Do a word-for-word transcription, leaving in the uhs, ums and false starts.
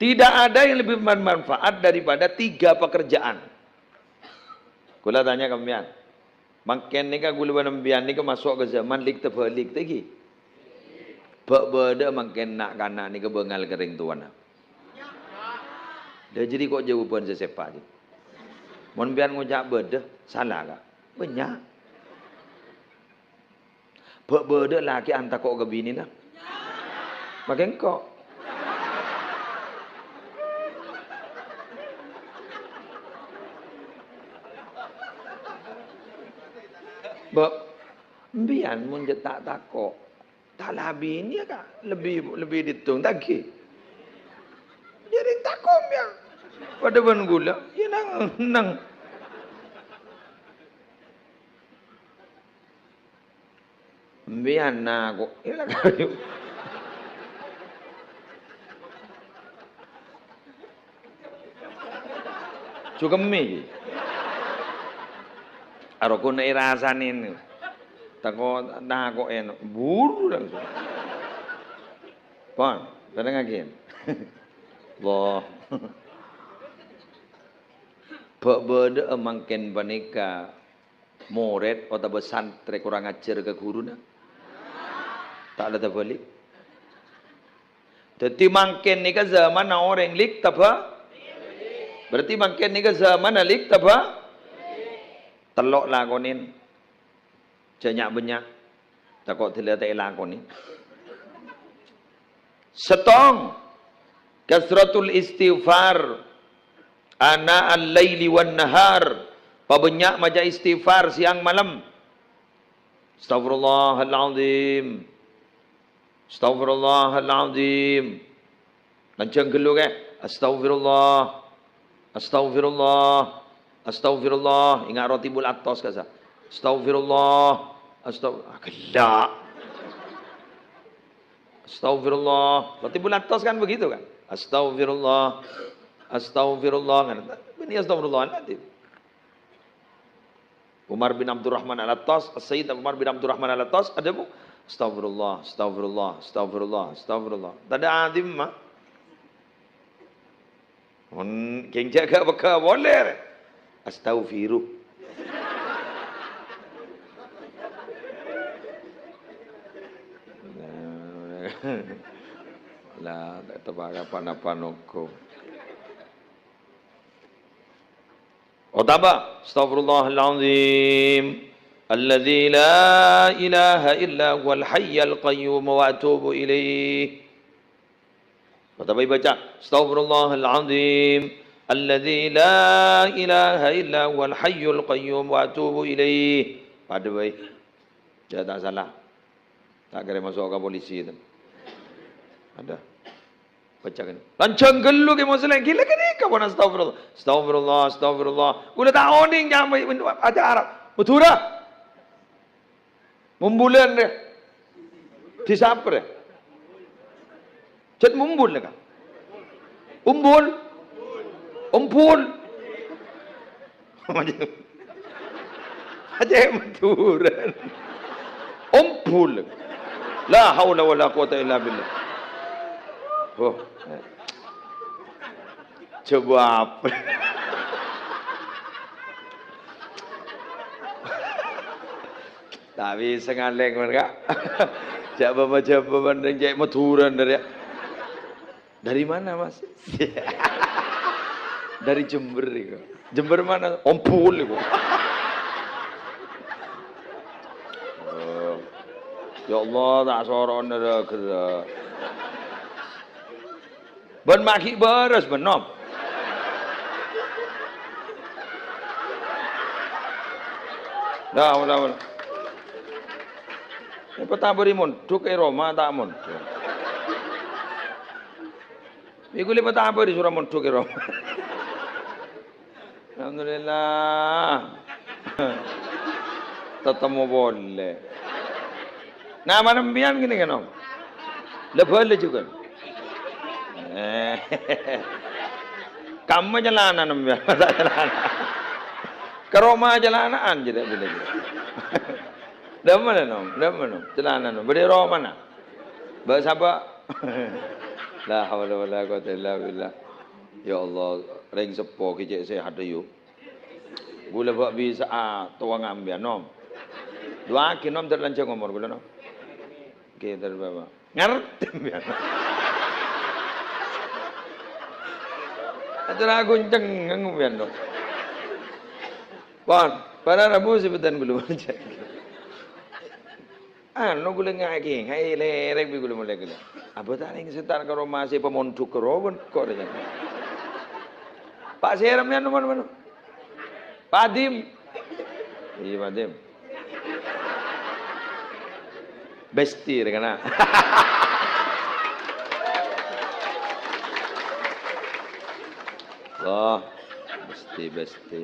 Tidak ada yang lebih bermanfaat daripada tiga pekerjaan. Kaulâ tanya ka sampèyan, mangkèn nèka kaulâ bân sampèyan nèka maso' ka zaman lik-tabâlik, ta' ghi? Bâ'-bâdâ'â mangkèn na'-kana' nèka bângal ka rèng towana? Lah, jârèya ko' jâwâbhân sè sèpa', jâ. Mon sampèyan ngoca' bâdâ, sala, Ka'? Bânnya'. Bâ'-bâdâ'â lakè' antako' ka binèna. Makè engko'. Bâ', sampèyan mon jâ' ta' tako', ta' la binè, Ka', lebbi, lebbi didung, ta' ghi? Jârèya tako' sampèyan. Padâ bân kaulâ, yâ nang, nang. Sampèyan nako', ella kayu. Jhugemmè. Aro ghun èrasanè. Tako', nako'è, buru langsung. Pon, dâtengngaghi. Wah. Bâ'-bâdâ'â mangkèn panèka morèd otabâ santrè korang ajhâr ka ghuruna? Ta' la tabâlik. Dhâddhi, mangkèn nèka zamanna orèng lik-tabâ-, berarti mangkèn nèka zamanna lik-tabâ-, tello' lakonè. Jhâ' nya'-bânnya'. Tako' dâlâ ta' èlakonè. Sèttong, kasratul istighfar. Ana al-laili wan nahar. Pabânnya' maca istighfar sèyang malem. Astagfirullahal'adzim. Astagfirullahal'adzim. Lanjhâng ghâllu, Ka'. Astagfirullah. Astagfirullah. Astagfirullah. Enga' roh timbul atos, kasa. Astagfirullah. Astag-, ah, ghellâ'. Astagfirullah. Roh timbul atos kan begitu, kan? Astagfirullah. Astagfirullah. Kan? Ini astagfirullah nanti. Umar bin Abdurrahman Al-Attas, Sayyid Umar bin Abdurrahman Al-Attas, adhâbu, "Astagfirullah, astagfirullah, astagfirullah, astagfirullah." Tadâ' adhimma. Mon kèng jâgâ pegghâ polè, rè. Astaghfiru. La, ta' teppa' kapan-kapan hukum. Otabâ, "Astaghfirullahal azim, alladzi la ilaha illa huwal hayyul qayyum wa atubu ilaih." Otabâ èbâca, "Astaghfirullahal azim, alladzi la ilaha illa huwal hayyul qayyum wa atubu ilaih." Padâ bhâi. Jâ' ta' sala. Ta' kèra maso' ka polisi, itu. Ada. Baca kan. Lanjhâng ghâllu Kè Muslèh. Ghilâ kènè' kapan astagfirullah. Astagfirullah, astagfirullah. Kaulâ ta' onèng nyamai bhâsa Arab. Madhurâ. Mumbulân rè. Disapa rè. Jhât mumbul nèka. Umbul. Umbul. Aja Madhurâ. Umbul. La haula wala quwata illa billah. Oh. Jawab. Tapi sè ngalèng, men, Ka'. Jâ' bâ-, jâ' bâ-, mending cè' Madhurâ, ndâr, yâ. "Dari mana, Mas?" "Dari Jember, iku." "Jember mana?" "Ompol, iku." Oh. Ya Allah, ta' soro nèra gera'. Bân ma' ghi' bârâs, bân, nom. Dah, udah, udah. Èpatabâri mondhuk è roma, ta' mondhuk. Iku lè èpatabâri soro mondhuk è roma. Alhamdulillah. Tatemmo polè. Nama sampèyan kènè, kan, Om? La bâlâ jhughân. Eh. Kamma calana sampèyan, ta' calana. Ka roma calana'an jârèya bilâ jârèya. Dâmma la, Nom? Dâmma, Nom? Calana, Nom? Bâdâ è romana? Bâ' sapa? La haula wala quwata illa billah. Ya Allah, rèng seppo ghi' cè' sehat, yu. Ghulâ bâ' bisa'a towa ngambiyan, Nom. Du'aaghi, Nom, dâr lanjhâng omor ghulâ, Nom. Ghi, dâr bâ'. Ngartè, sampèyan. Acara aku cengeng, sampèyan, Nom. Pon, para rabu sè bâdhân ghulâ. Anu ghulâ ngakè, ngaè lèrèk bi' ghulâ molè ghulâ. Abâ' ta' rèng setar karo masè pamondhuk karo bân kok rèya. Pa' Serem ya, nomor mano? Padim. Iyâ, Padim. Besti rèkana. Loh, besti, besti.